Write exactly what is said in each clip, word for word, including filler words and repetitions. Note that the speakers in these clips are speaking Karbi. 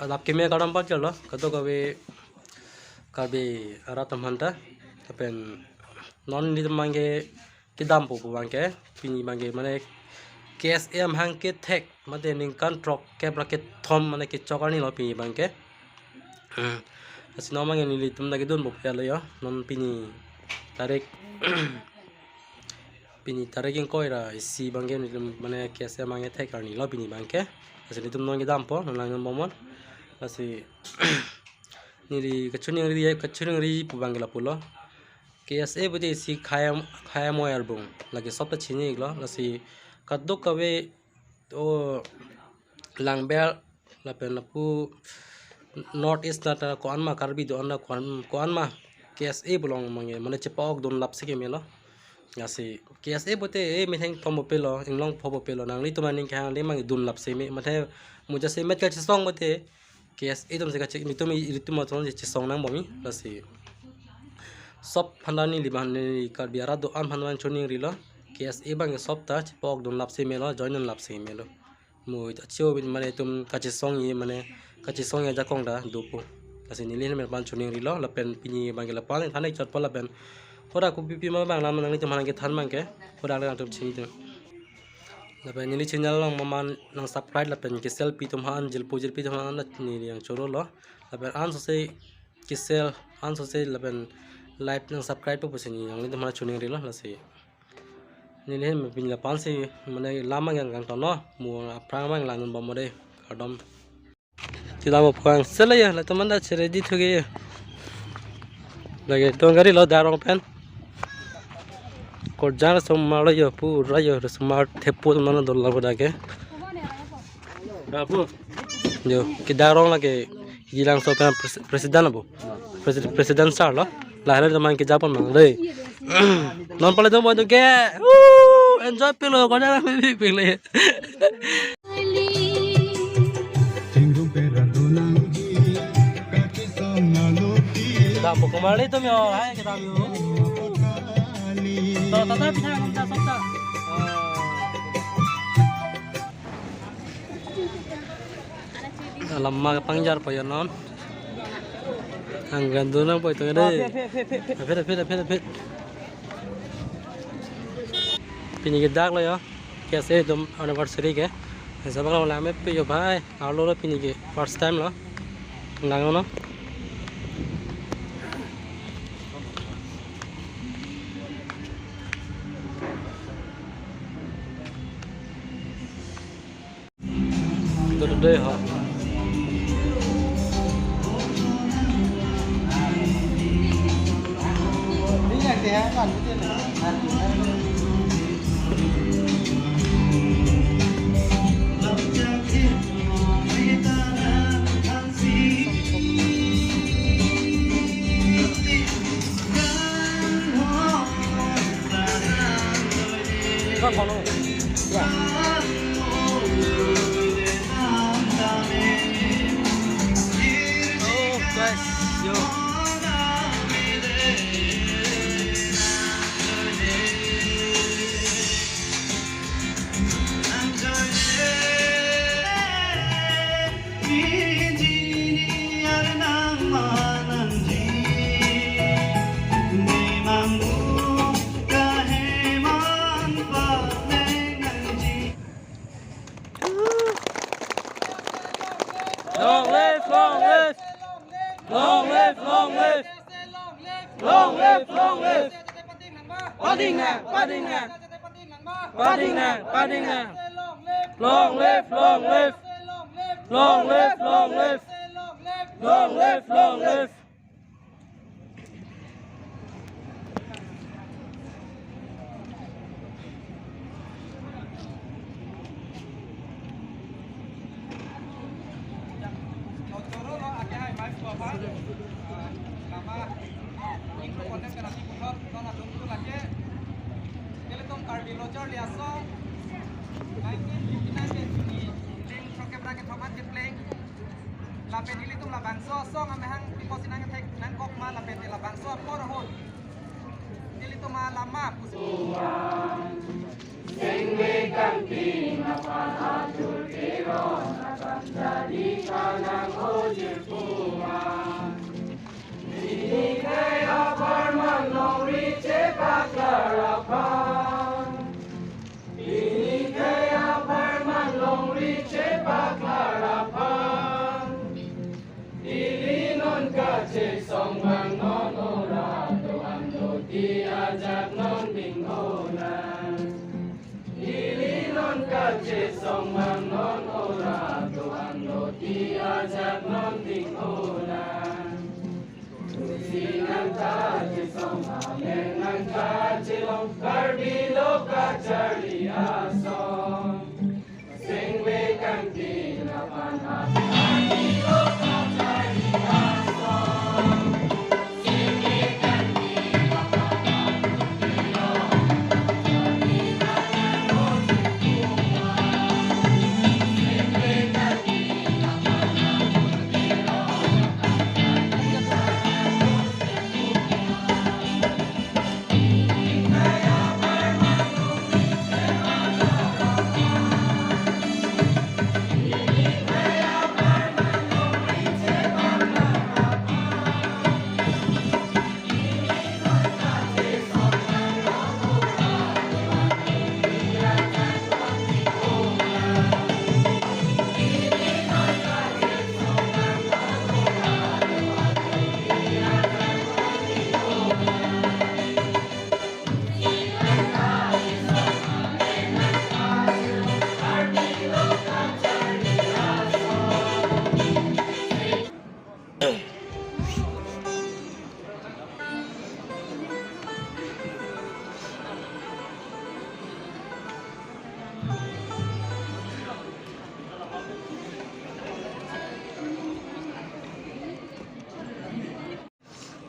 Adap keme kardom pacharlo, kadokave Karbi arat atum aphanta. Lapen non nelitum abangke kedampo pu abangke, pini abangke mane K S A amahang kethek, mate ningkan throkkep ra kethom mane kechok arni lo pini abangke. Hmm. Lasi non abangke nelitum ta kedunpo pu ya lo yo, non pini tarik pini tarik ingkoi ra isi abangke nelitum mane K S A amahang kethek arni lo pini abangke. Lasi nelitum non kedampo, non lang bomnon. Lasi neli kachiningri, kachiningri pu abangke lapulo. K S A pute isi khei, khei amoi arbung. Lake sop ta chini-iklo. Lasi kadokave o Langbel lapen lapu North East nata ko-an ma Karbi do-an na ko-an, ko-an ma K S A pulo abangke mane chepa-ok dunlapsi kemelo. Lasi K S A pute e metheng thompo pelo, inglong phopo pelo, nanglitum aning kehang le abangke dunlapsi me, mate mo jasemet kachesong pute K S A atumsi kache, nelitum ilitum atum chesong nangbom-i. Lasi sop aphanta neli abang, neli Karbi arat do-an aphanta chiningrilo, K S A abangke sop ta chepa-ok dunlapsi melo, join dunlapsi melo. Mo acheu bin mane itum kachesong-i mane kachesong-i ajakong ta dopo. Lasi neli hem aphan chiningrilo, lapen pini abangke lapu-an than-ik chotpo lapen hadak kopipi ma abang lam nanglitum aphan kethan abangke hadak nangtum chinitum. Lapen neli channel along maman nang subscribe lapen kesel pi atum aphan, jirpo jirpi atum aphan neli nangchorolo. Lapen ansose kesel, ansose lapen like nang subscribe po pusi neli nanglitum aphan chiningrilo. Lasi neli hem pini lapu-ansi mane lam abangke kangtonlo, mo aphrang abang lang bomnon dei, kardom. Chedampo pu-an sele ya, latum anta che ready thuke ya. Lake tong gari lo dak arong pen. Korjang resomar lo yo, pura yo resomar thepo atum nang dolo lapu dak ke. Babu. Yo, ke dak arong lake Jilangso pen pres-, president abo. President, president sir lo. Lahai atum abang kejapon mang dei. Non pale atum boi atum ke. Woo, enjoy pilo, kona pi pilo. Kedampo komarli atum yo, hai kedam yo. To, tata pithang ta sokta. Ah. Alam ma pangjar po yo non. Anggan dunang po ito dei. Aphet, aphet, aphet, aphet. Pini ke dak lo yo. K S A atum anniversary ke. Sabang lo lang me pe yo bhai. Arlo lo pini ke first time lo. Nang no. Dode ho. Long live, long live. Long live, long live. Long live, long live. Pading nang, pading nang. Pading nang, pading nang. Long live, long live. Long live, long live. Long live, long live. Lama, ingkro konten kena si putar, nona dungku lagi. Nelitum Karbi Lo Charli Asong, nineteen fifty-nine ke Juni, ling throkkep ra kethom an keplang. Lapen nelitum labangso asong amahang pipo si nangthek nangkok ma lapen te labangso apor ahut nelitum alama pusi. Sengwe kangting aphan achul kiron akan jadi kanang ho. Pini khei apharman longri chepaklar aphan. Pini khei apharman longri chepaklar aphan. Ili non kachesong vangnon ora do-an do ti ajak non ding ona. Ili non kachesong vangnon ora do-an do ti ajak non ding ona. Pusi nangkachesong amen nangkachelong Karbi lo kacharli ason. Sengve kangtin aphan Karbi lo kacharli ason.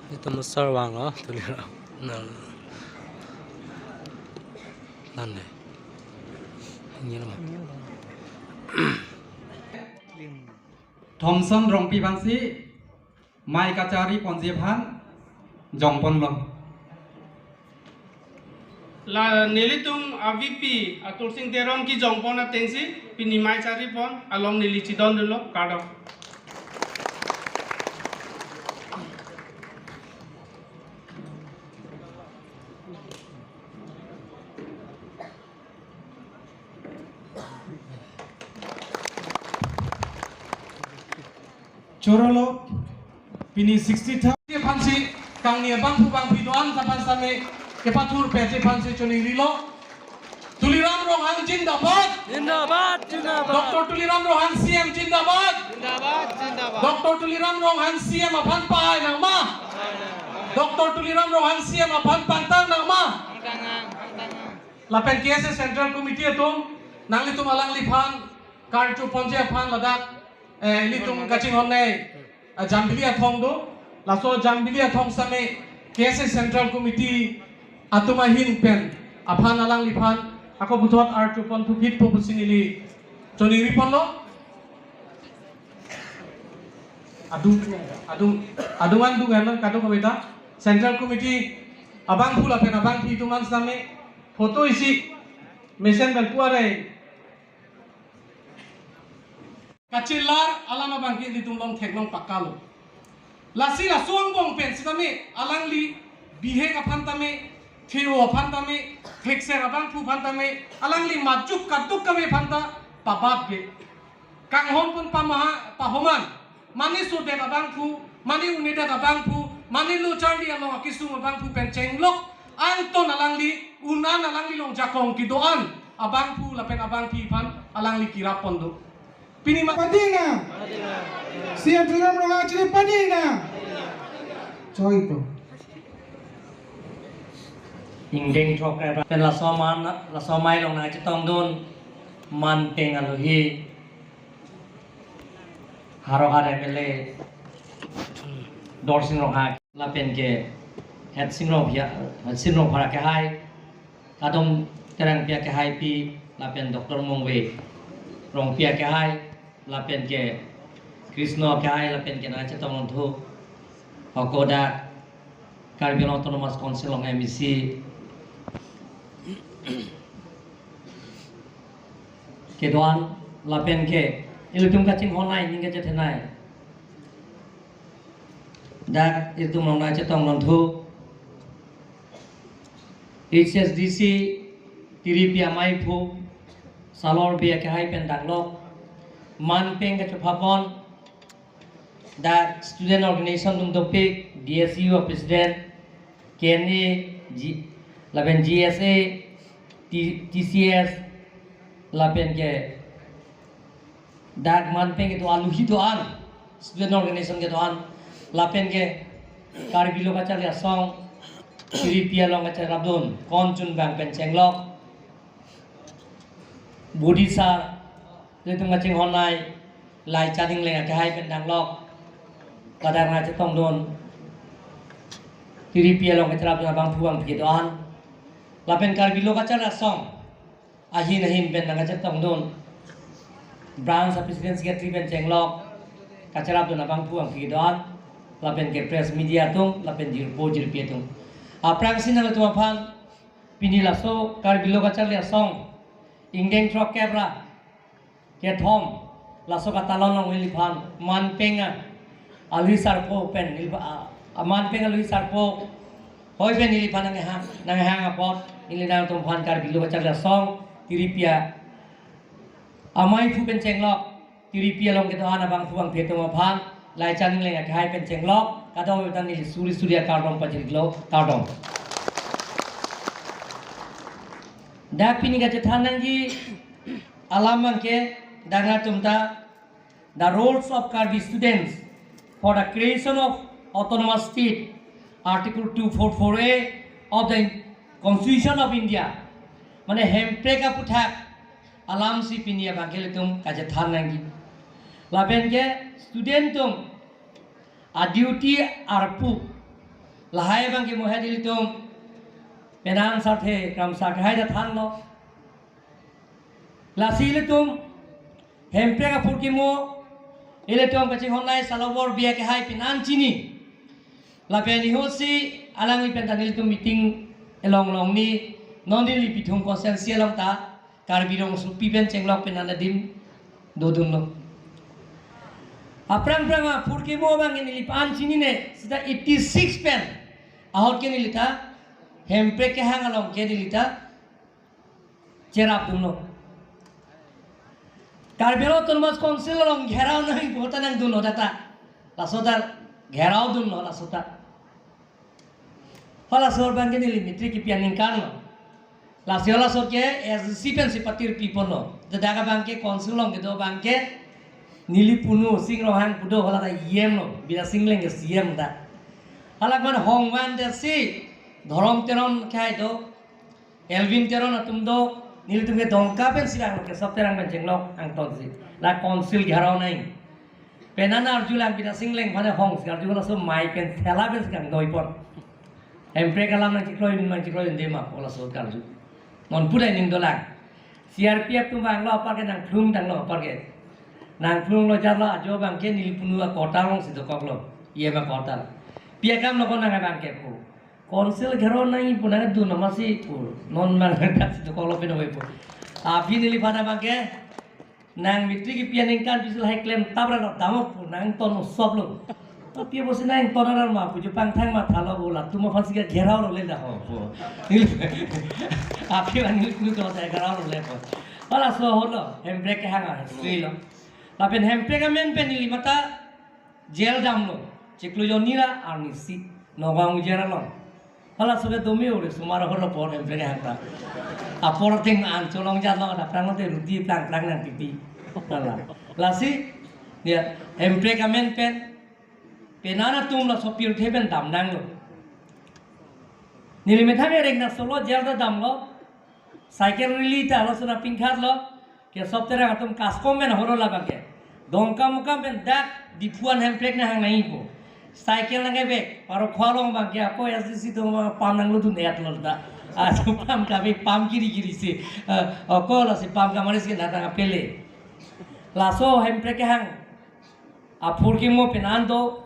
Itum sar vanglo, Tuliram. Na. Nan dei. Ini nama. Thomson Rongpi aphansi mei kachari ponji aphan jongponlo. La nelitum a V P Atul Singh Teron kejongpon atengsi pini mei charipon along neli chedondunlo, kardom. Chorolo, pini sixty third aphansi kangni abangphu bangphi do-an aphan same kepathurpetji aphansi choningrilo. Tuliram Ronghang zindabad. Zindabad, zindabad. Doctor Tuliram Ronghang C M zindabad. Zindabad, zindabad. Doctor Tuliram Ronghang C M aphan pa-ai nangma? Doctor Tuliram Ronghang C M aphan pangtang nangma? Pangtangnang, pangtangnang. Lapen K S A Central Committee atum nanglitum alangliphan karju ponji aphan ladak, eh, ilitum kachinghon nei, eh, Jambili athong do. Laso Jambili athong same K S A Central Committee atum ahin pen aphan alangliphan ako puthot arju pon thuphit po pusi neli choningri ponlo. Adung, adung, adung an dung an kadokave ta Central Committee abangphu lapen abangphi atum an same photo isi mesen pen pu arai kachelar alam abangke ilitum long theklong pakalo. Lasi laso angbong pen sitame alangli bihek aphan tame, theo aphan tame, thekser abangphu aphan tame, alangli majok kadokave aphan ta pabatbe. Kanghon pon pamaha pahoman, mane sodet abangphu, mane unedet abangphu, mane lo charli along akesung abangphu pen chenglok, angton alangli, un-an alangli long jakong kedo-an abangphu lapen abangphi aphan alangli kerap pon do. Pini ma- Pading nang. C M Tuliram Ronghang chiri pading nang. Choi ko. Ingdeng throk pen laso man, laso mei along nangchetongdun manteng alohi, Howraghat M L A Dorsing Ronghang lapen ke Hersing Rongphar, Hersing Rongphar akehai, Kadom Terangpi akehaipi, lapen Doctor Mongve Rongpi akehai, lapen ke Krishna akehai, lapen ke nangchetong longthu, Hokoda, Karbi Anglong Autonomous Council along M A C kedo-an, lapen ke ilitum kachinghon nei, ning kachethe nei. Dak itum nangchetong nonthu H S D C Tiripi amaiphu Salor Bey akehai pen danglok manpeng kachepapon, dak student organization atum dopik, D S U a president, K N A, G, lapen G S A, T, T C S, lapen ke dak manpeng kedo-an, aluhi do-an, student organization kedo-an, lapen ke Karbi Lo Kacharli Asong Tiripi along kacherapdun, konchun bang pen chenglok Budi sir, ilitum kachinghon-ai Laichan Engleng akehai pen danglok, ladak nangchetongdun Tiripi along kacherapdun abangphu bangphi kedo-an, lapen Karbi Lo Kacharli Asong ahin ahin pen nangkachetongdun, branch a president secretary pen chenglok kacherapdun abangphu bangphi kedo-an, lapen ke press media atum, lapen jirpo jirpi atum. Aphrangsi nangtum aphan pini laso Karbi Lo Kacharli Asong ingdeng throkkep ra kethom laso katalon along neliphan manpeng a aluhi sarpo pen neliphan, a, a manpeng aluhi sarpo hoi pen neliphan nanghang, nanghang apot, ili nangtum aphan Karbi Lo Kacharli Asong Tiripi amaiphu pen chenglok, Tiripi along kedo-an abangphu bangphi atum aphan Laichan Engleng akehai pen chenglok kadokave ta neli suri suri akardom pajirlo, kardom. Dak pini kachethan nangji alam abangke dak nangtum ta, the roles of Karbi students for the creation of autonomous state, Article two four four A of the Constitution of India. Mane hemprek aphuthak alamsi pini abangke ilitum kachethan nangji. Lapen ke student atum a duty arpu lahai abangke mohe ilitum penang sarthe kramsa kehai ta thanlo. Lasi ilitum hemprek aphurkimo, ilitum kachinghon-ai Salor Bey akehai pen an chini. Lapen ihosi alangli pen ta nelitum meeting along longni, non neli Bithung constituency along ta Karbi Rongsopi pen chenglok pen an adim dodunlo. Aphrang phrang aphurkimo abang neliphan chinine, seta eighty six pen ahut ke neli ta hemprek kehang along ke neli ta cherapdunlo. Karbi Anglong Autonomous Council along gherao nangji pu ta nangdunlo data. Laso ta gherao dunlo laso ta. Hala laso abangke neli matric kipi aningkan lo. Lasi hala laso ke S D C pensi patir piponlo. Dak abangke council along kedo abangke neli punu Sing Ronghang pu do, hala ta E M lo, Bidya Sing Engleng ke C M ta. Hala man hongvan desi Dhorom Teron kehai do, Elvin Teron atum do, nelitum ke Dongka pensi vanglo, Kesop Terang pen chenglok angtonsi. La council gherao nangji. Penang arjulang Bidya Sing Engleng aphan hongsi arju, laso mai pen thela pensi kangdoipon. Hemprek alam nangchekroi, nangchekroi de ma, laso karju. Non pudai ning dolang. C R P F atum vanglo apar ke nangphlung tanglo apar ke. Nangphlunglo jarlo ajo abangke neli punu a quarter alongsi dokoklo. E M a quarter. Pi akam lo ko nang abangke pu. Council gherao nangji pu nangdun amatsi pu. Non nang daksi dokoklo pin ave pu. Aphi neliphan abangke nang matric kipi aningkan pisil hai klem tabra lo damok pu nangton usop lo. Pi pusi nangton aral ma pu, jo pangthang mathalo pu, latum aphansi ke gherao lo le dak ho pu. Aphi abang neli punu to gherao lo le pu. Hala laso ahut lo, hemprek kehang a history lo. Lapen hemprek amen pen neli mata jail damlo, chiklo jonni ra arnisi, Nagaon jail along. Hala laso ke dome ore, osomar ahut apor hemprek kehang ta. Apor ateng an cholong jatlo, dak prang lote ruti plang plang nangpipi. Hala. Lasi, ya, hemprek amen pen, penang atum laso pirthe pen damnanglo. Neli methang ereng na solo jail ta damlo, cycle rally ta laso nangpingkhatlo, Kesop Terang atum kaskom pen ahut lo labang ke. Dongkamukam pen dak Diphu an hemprek nanghang nangji pu. Cycle nangkebek, Parokhowa along abangke, ako S D C atum pam nanglutdun-etlo ta. Atum pam kave pam kiri kiri si. Eh, ako lasi pam kamarisi ke datang apele. Laso hemprek kehang aphurkimo pen an do,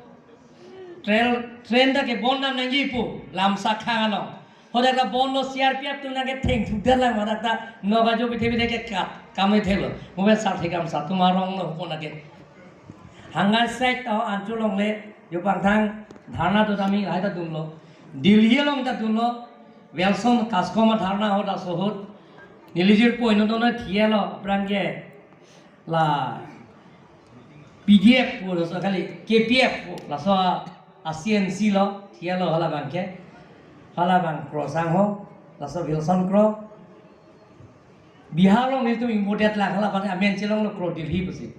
trail, train ta kebon dam nangji pu, Lamsakhang along. Hadak ta bonlo, C R P F atum nangketheng thukdetlang ma dak ta, nok ajo bithe bithe ke kat, kam ithelo. Mo pen sarthe kramsa atum arong lo pu nangke. Hangai side ta ho anchot longle, Yo pangthang dharna to tami lahai ta dunlo. Delhi along ta dunlo. Wilson Kaskom dharna ahut laso ahut. Neli jirpo inut non thia lo aphrang ke. La P D F pu laso kali, K P F pu laso a C N C lo, thia lo hala abang ke. Hala abang krosang ho, laso Wilson Kro. Bihar along nelitum ingbodet lang, hala abang amen chelonglo Kro Delhi pusi.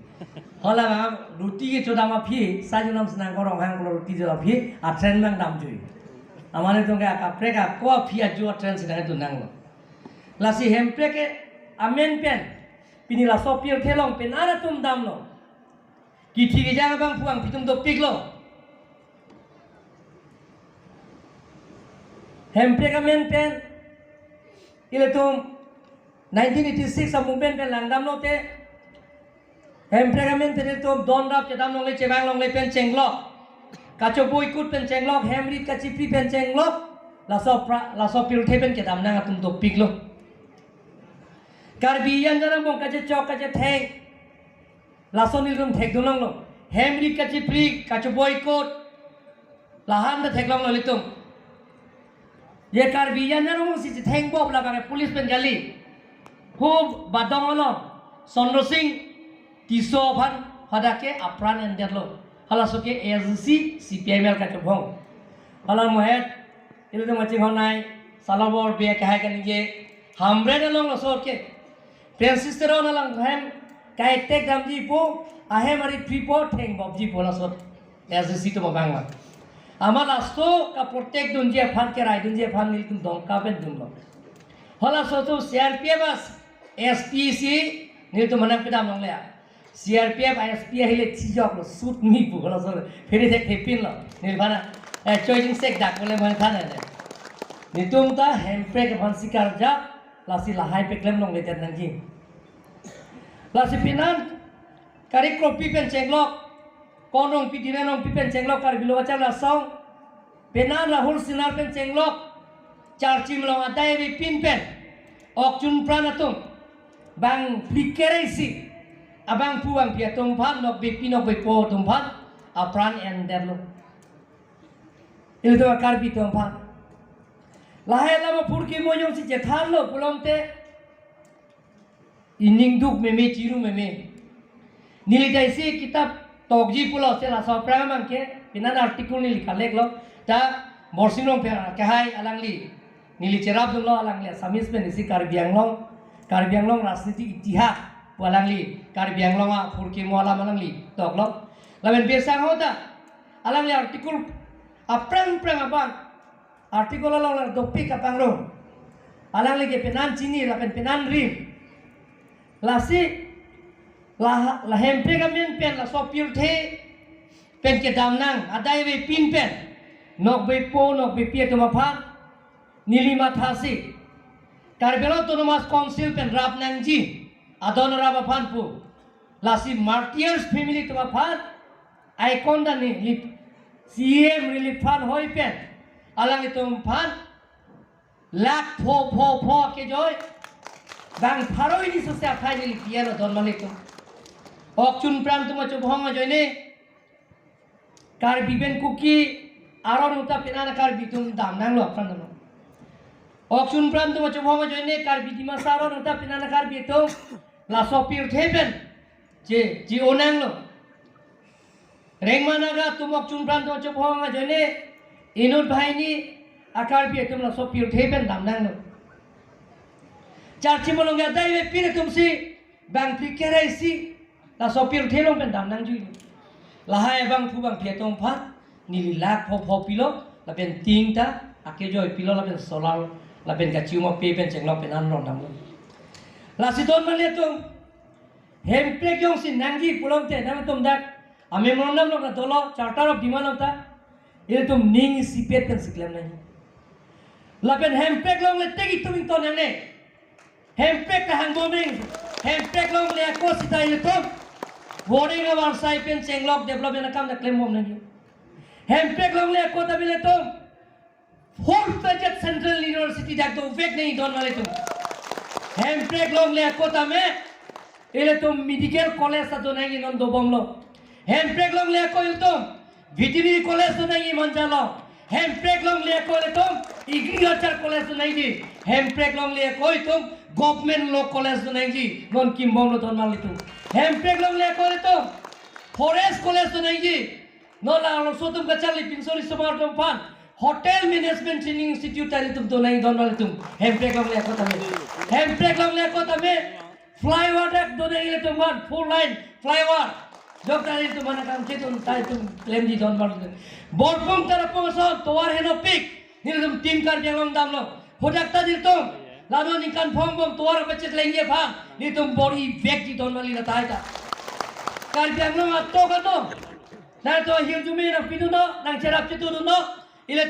Hala abang ruti kechodam aphi, sa junam senang korong hang Kro ruti chodam aphi, a train nangdamjui. Amat nelitum ke akaprek ako aphi ajo a train senang itu nanglo. Lasi Hemprek ke amen pen, pini laso pirthe along pen ara atum damlo. Kithi kejang abang puang pitum dopiklo. Hemprek amen pen ilitum nineteen eighty-six a movement pen langdamlo te. Hemprek amen pen ilitum don rap chedam longle chevang longle pen chenglok. Kachoboikut pen chenglok, hem rit kachipri pen chenglok. Laso pra-, laso pirthe pen kedam nang atum dopiklo. Karbi anjan angbong kachechok kachetheng. Laso nelitum thekdun longlo. Hem rit kachipri, kachoboikut. Lahan ta theklonglo ilitum. Ye Karbi anjan angbong si chetheng bop labang ke police pen kali. Hu Badong along Chandra Sing Tisso aphan hadak ke apran endetlo. Halaso ke A S D C, C P I M L kachobhong. Hala mohet, ilitum kachinghon nai, salabor be kahai kaningje, Hamren along laso ke. Francis Teron alang hem, kaitek damji po, ahem ari pripo, theng bopji po laso. A S D C atum abang la. Amat laso kaprotect dunji aphan, keraidunji aphan nelitum Dongka pen dunlo. Halaso atum C R P F as, S P C, nelitum manang pedam longle. C R P F I S P ahile chijoklo, sut mi pu halaso. Phiri thek thepinlo. Neli aphan, eh, choining sek dak pule mo aphan ne. Nelitum ta Hemprek aphan si karjap, lasi lahai peklem longledet nangji. Lasi penan, Kari Kropi pen chenglok, Konrongpi Dine Rongpi pen chenglok, Karbi Lo Kacharli Asong, penan Rahul Sinha pen chenglok, Charchim along adai avepin pen, okchun pran atum, bang phlikere isi, abangphu bangphi atum aphan, nokbepi nokbepo atum aphan, apran endetlo. Ilitum Karbi atum aphan. Lahai alam aphurkimo jongsi chethanlo pulote, ining duk meme, chiru meme. Neli ta isi kitap tokji pulo, se laso aphrang abang ke, penan article neli collect lo, ta Borsing Rongphar akehai alangli. Neli cherapdunlo alangli Assamese pen isi Karbi Anglong, Karbi Anglong Rajniti Itihas pu alangli, Karbi Anglong aphurkimo alam alangli toklo. Lapen besang ho ta, alangli article aphrang aphrang abang, article along la dopik apangrum. Alangli ke penan chini lapen penan rim. Lasi la, la Hemprek amen pen laso pirthe pen kedam nang adai avepin pen, nokbepo nokbepi atum aphan, neli mathasi Karbi Anglong Autonomous Council pen rap nangji adon rap aphan pu. Lasi martyrs family atum aphan, icon ta neli C M Relief Fund hoi pen, alanglitum aphan lakh pho pho pho kejoi, bang pharo hini sose akhai neli piano don malitum. Okchun pran atum achobhong ajoine, Karbi pen Kuki aron uta penan Karbi atum dam nanglo apran dam. Okchun pran atum achobhong ajoine Karbi Dimasa aron uta penan Karbi atum laso pirthe pen che, che-o nanglo. Rengma Naga atum okchun pran atum achobhong ajoine inut banghini a-Karbi atum laso pirthe pen dam nanglo. Charchim along adai avepin atum si bang phlikere isi laso pirthe along pen dam nangjuilo. Lahai abangphu bangphi atum aphan neli lakh pho pho pilo, lapen tin ta akejoi pilo, lapen solar, lapen kachiumape pen chenglok penan ron damlo. Lasi don malitum, Hemprek jongsi nangji pulote nangtum dak a-memorandum along ta dolo, Charter of Demand along ta, ilitum ning isipet pen si klem nangji. Lapen Hemprek longle tik itum ington nangne. Hemprek ta hangboming. Hemprek longle ako sita ilitum Boarding avarsai pen chenglok development akam ta klembom nangji. Hemprek longle ako ta ilitum full-fledged Central University dak dovek nangji don malitum. Hemprek longle ako tame ilitum medical college ta do nangji, non dobomlo. Hemprek longle ako ilitum Veterinary college do nangji Manja along. Hemprek longle ako ilitum agriculture college do nangji. Hemprek longle ako ilitum government law college do nangji. Non kimbom lo don mali tum. Hemprek longle ako ilitum forest college do nangji. Non la arloso atum kacharli pinso risomar atum aphan hotel management training institute ta ilitum do nangji don mali tum. Hemprek longle ako tame. Hemprek longle ako tame. Flyover dak do nangji ilitum aphan, four lane flyover. Jok ta ilitum aphan akam chetun ta ilitum klemji don mali tum. Borpung Tarapung ason tovar henopik. Nelitum Team Karbi Anglong damlo. Hadak ta nelitum lano ningkan phong bom tovar pacheklengji aphan nelitum bor-ivekji don mali la tahai ta. Karbi Anglong atok atok. Nangtum ahirjume nangpidunnon, nangcherap chetundunnon. Ilitum